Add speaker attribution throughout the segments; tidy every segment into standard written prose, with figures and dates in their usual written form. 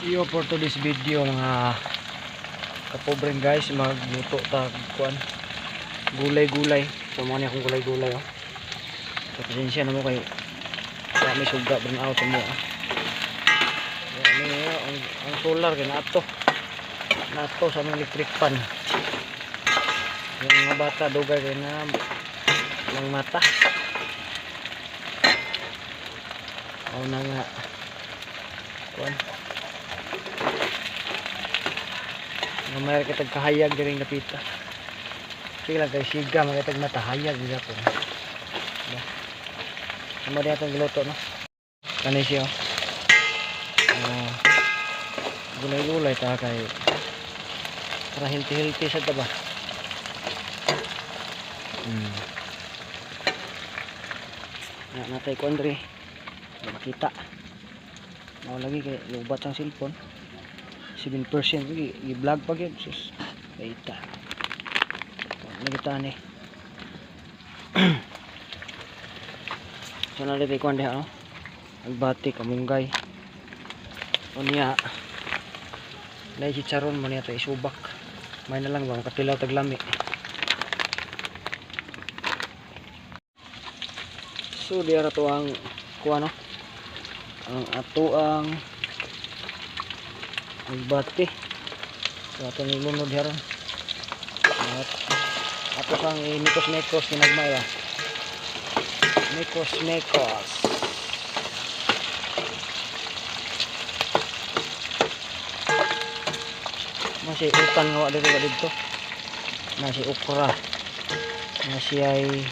Speaker 1: Iyo, for today's video, mga kapobreng guys, magluto ta kuan, gulay-gulay. So mo ni akong gulay-gulay, oh. So pasensya na mo kay kaya may suga burn out sa mo, ah. So, ano yun, ang solar kay naato sa among electric fan. Yung mga bata dugay kay na lang mata. O na nga kuan. Nga mayroon kitag kahayag diri napita. Sige lang kay siga mga kitag mata hayag gyapon. Diba? Amo din atong giluto, no. Kani siya, oh. Ah, gulay-gulay ta kay para healthy-healthy sa ta ba. Na natay ko Andre. Di makita. Mao lagi kay lubat ang cellphone. 7% lagi i-vlog pa gyud, sus. Baita. Lagi ni. So na dito kuan diha, no. Agbati, kamunggay. Unya. Dahil si Charon mo niya to isubak. May na lang ba makatilaw taglami. So diara to ang kuan, no. Ang ato ang agbati. So ato ni lunod diha ron. At ato sang imikos-mekos kinagmay ba. Mekos-mekos. Mo si utan nga wa dito wa didto. Na si okra. Na siya ay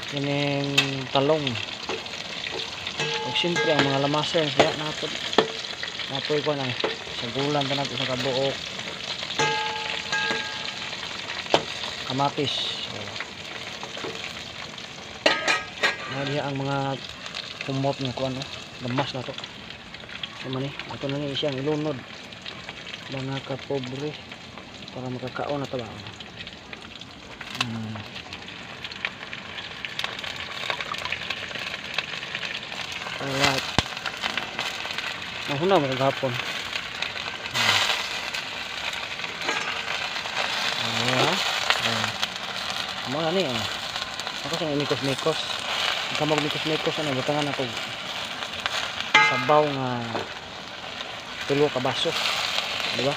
Speaker 1: kining talong. Ug siyempre ang mga lamasen siya napod. Napoy ko na sa gulan tanag sa kabuok. Kamatis. So, na diha ang mga kumot nga kuan, no. Lamas na to. Ano man eh, ato na ni siyang ilunod mga kapobre para makakaon na to ba. Alright. Mahuna mo kagahapon. Ah. Ah. Mo na ni, ah. Ako sa mikos-mikos. Ikaw mag mikos-mikos ano, butangan ako sabaw nga tulo ka baso. Di ba?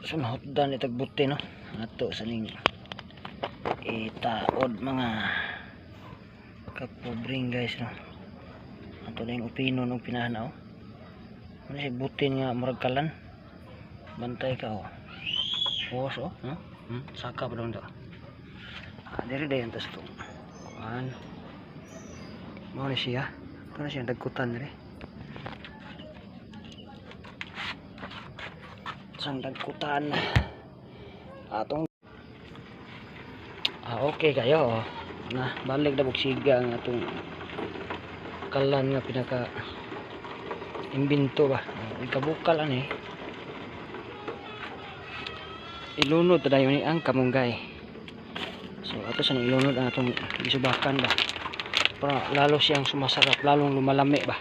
Speaker 1: So mahutdan itag buti, no. Ato sa ning itaod mga kapobring guys, no. Ato na yung upinon og pinahan, oh. Ano siya butin nga murag kalan. Bantay ka, oh. Huwas, oh, no? Saka pa daw to. Ah, diri dayon tas to. Kuan. Mao ni siya. Ito na siya dagkutan diri. Sang dagkutan. Atong ah, okay kayo, oh. Na balik na bugsiga ang atong kalan nga pinaka imbento ba. Oh, ikabukal ani. Ilunod ta dayon ni ang kamunggay. So ato sa ilunod ang atong gisubakan ba. Para lalo siyang sumasarap, lalong lumalami ba.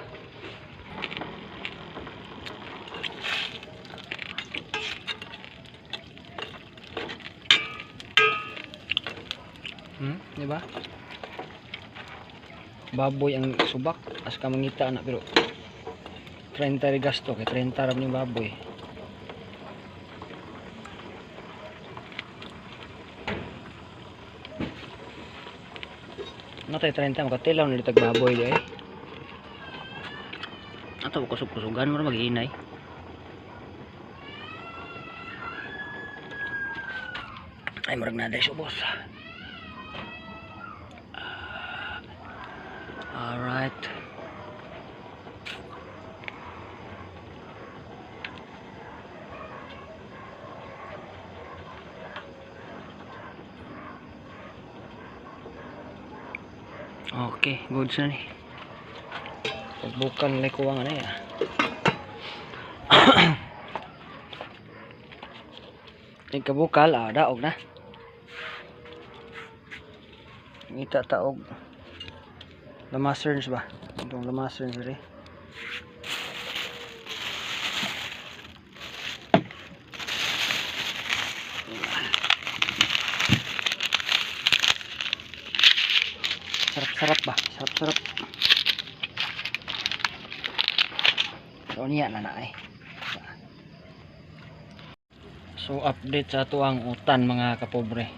Speaker 1: Di ba? Baboy ang subak as ka mangita na pero 30 ri gasto kay 30 ra ning baboy. Natay 30 makatilaw na litag baboy di ay. Ato kusog-kusugan mo ra maghinay. Ay murag na dai subos. Alright. Okay, good na ni. Pagbukan na kuwang ano ya. Nagkabukal, ah, daog na. Ngita taog. Lamaserns ba? Itong lamaserns diri. Sarap-sarap ba? Sarap-sarap. So niya na na eh. So update sa ato ang utan, mga kapobre,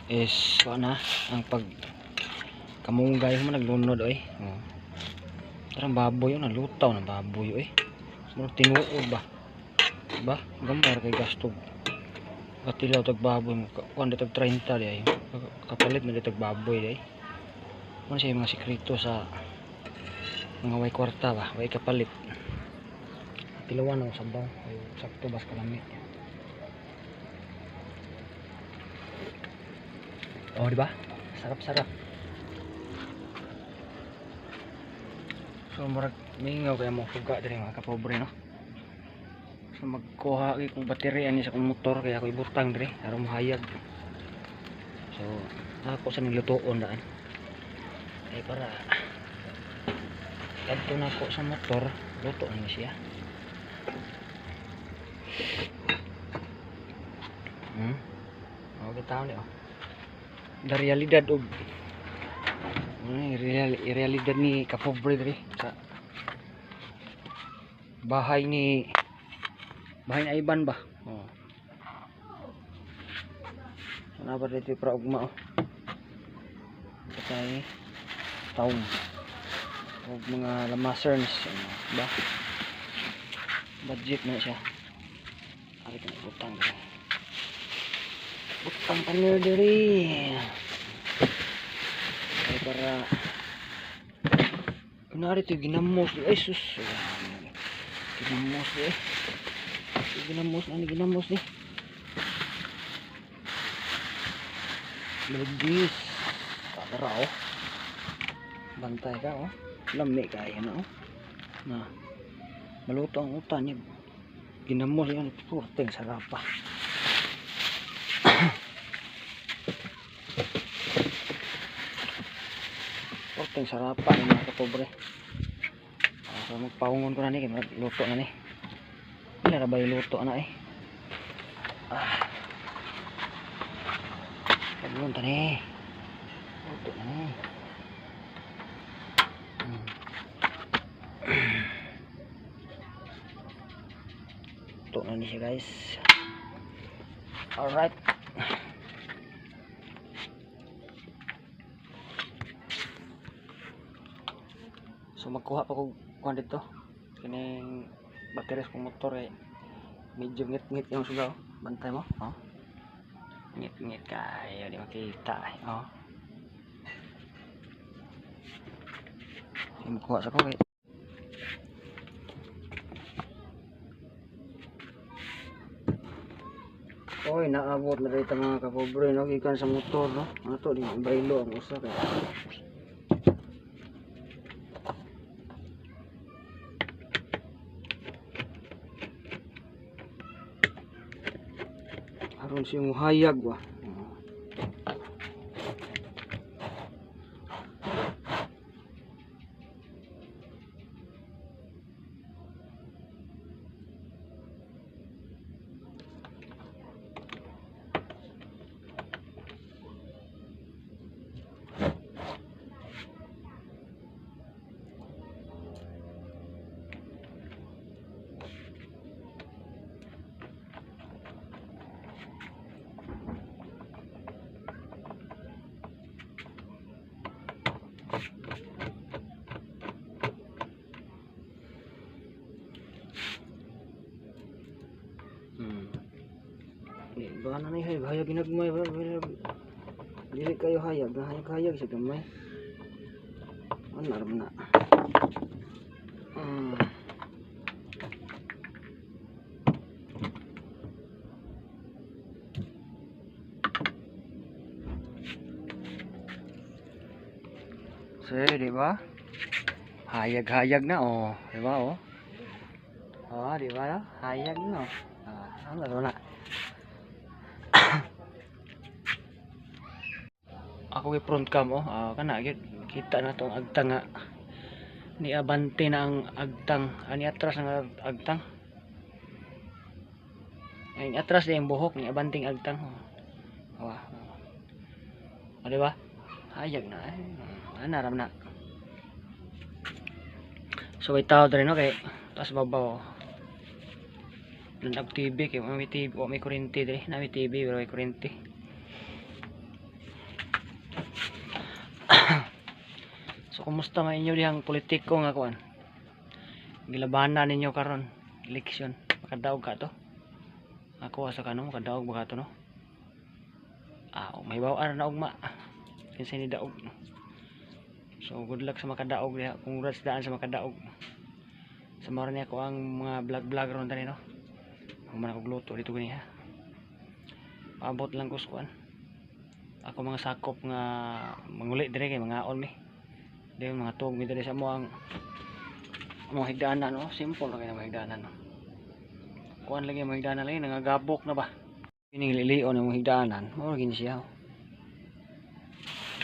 Speaker 1: is kuan na ang pag kamunggay mo naglunod oy. Oh. Tarang baboy oh, nalutaw ng baboy oy. Murag tinuod ba? Ba, gambar kay gasto. Katilaw tag baboy mo kuan tag 30 di ay. Kapalit na tag baboy di ay. Ano siya yung mga sikreto sa mga way kwarta ba, way kapalit. Tilawan ako sabaw, ay sakto bas kalami. Oh, di ba? Sarap-sarap. So murag mingaw kaya mo suga diri, mga kapobre, no. So magkuha kay kong baterya ni sa akong motor kaya ako ibutang diri aron mahayag. So ako sa nilutoon daan. Ay para kadto na ako sa motor, luto na ni siya. Oh, kita ni oh. Da realidad og ano realidad ni kapobre diri sa bahay ni Ivan ba. Oh. So na ba dito pra ugma oh. Patay taong og mga lamaserns ano, ba? Budget na siya. Ari ka butang diri. Butang panel diri. Ay para kunwari ito ginamos ay sus, ginamos eh, ginamos na ni, ginamos ni logis tara oh, bantay ka oh, lami kaya na oh, na maluto ang utan niya, ginamos yan, purting sarapa. Purting sarapa ni, mga kapobre. So magpaungon ko na ni kay magluto na ni. Wala ra ba yung luto na eh. Ah. Pagulon ta ni. Luto na ni. Luto na ni siya, guys. Alright. So magkuha pa ko kuan dito. Kining baterya sa motor eh. Medyo ngit-ngit yung suga oh. Bantay mo, oh. Ngit-ngit kayo, di makita eh. Oh. Sige, magkuha sa ko kay. Oy, naabot na dito, mga kapobre, no? Gikan sa motor, no? Ano to, di baylo ang usa kay. Aron siya muhayag ba. Di ba na ni hayag hayag ginagmay ba dili kayo hayag hayag hayag sa gamay. Ano na. So, di ba? Hayag-hayag na oh, di ba oh? Oh, di ba? Hayag na. Ah, ano na. Ako kay front cam oh, ah, kana gyud. Kita na tong agtang nga ni abante na ang agtang ani atras ang agtang. Ay, atras di ang buhok ni abanting agtang. Oh. Wa. Oh. Di ba? Hayag na eh. Ana ram na. So may tao diri, no, kay taas babaw. Nag TV kay may TV, wa may kuryente diri, na may TV pero may kuryente. So kumusta man inyo dihang politiko nga kuan? Gilabanan ninyo karon eleksyon. Makadaog ka to? Ako asa kano makadaog ba ka to, no? Ah, oh, may bawar na ugma. Kinsa ni daog. So good luck sa makadaog diha. Congrats daan sa makadaog. Sa mao niya ko ang mga vlog vlog ron dani, no. Human ako gluto dito gani ha. Paabot lang ko sa kuan. Ako mga sakop nga manguli dire kay mga on mi. Dayon mga tuog mi diri sa mo ang mga higdaanan, no. Simple ra kay mga higdaanan, no. Kuan lagi mga higdaanan lagi nangagabok na ba. Kining lilion ng mga higdaanan, mao gini siya. Oh.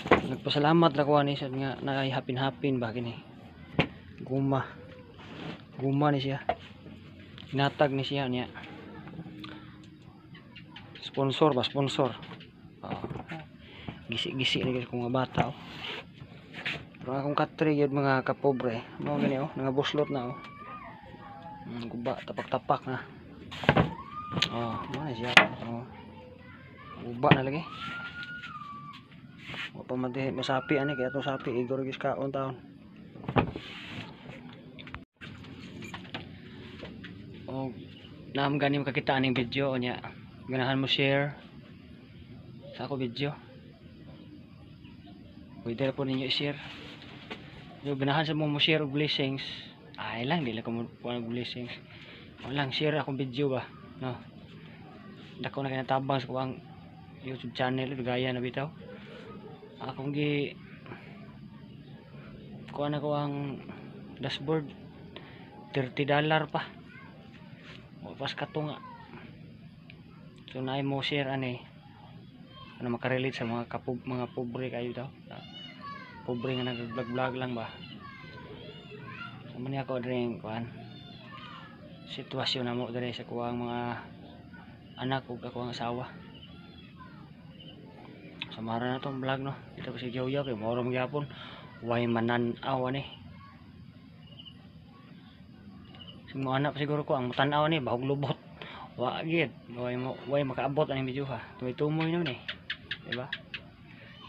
Speaker 1: Nagpasalamat ra ko ani sad nga naay hapin-hapin ba kini. Guma. Guma ni siya. Hinatag ni siya niya. Sponsor ba, sponsor. Oh. Gisi-gisi ni ko mga bata, oh. Pero akong katre yun mga kapobre, mao gani oh, nangabuslot na oh. Guba, tapak-tapak na. Oh, mao na siya. Oh. Guba na lagi. Wa pa man dihi masapi ani kay atong sapi igor gis kaon taon. Og naam gani makakita aning video nya. Ganahan mo share sa ako video. Pwede ra po ninyo i-share. Yo ganahan sa mo mo share og blessings. Ay lang, di lang ko mo kuha og blessings. Walang share akong video ba, no. Dako na kinatabang sa kuang YouTube channel gaya na bitaw. Akong gi kuha na ko ang dashboard, $30 pa. Wa pas katunga. So naay mo share ani ano makarelate sa mga mga pobre kayo daw. Pobre nga nag-vlog-vlog lang ba. So man ako diri kuan sitwasyon namo diri sa kuang mga anak ug ako ang asawa. Samara na tong vlog, no. Dito ko si Joyo kay moro magyapon. Way manan-aw ani. Sing mo anak siguro ko ang tan-aw ni bahog lubot. Wa gid, way mo way makaabot ani video ha. Tumoy-tumoy nun eh. Diba?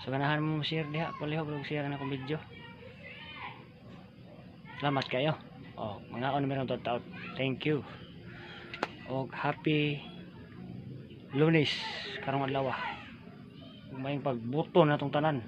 Speaker 1: So ganahan mo share diha, palihog og share na akong video. Salamat kayo. Oh, mga on meron taot. Thank you. Og happy Lunes karong adlaw. Ug maayong pagbuto na tong tanan.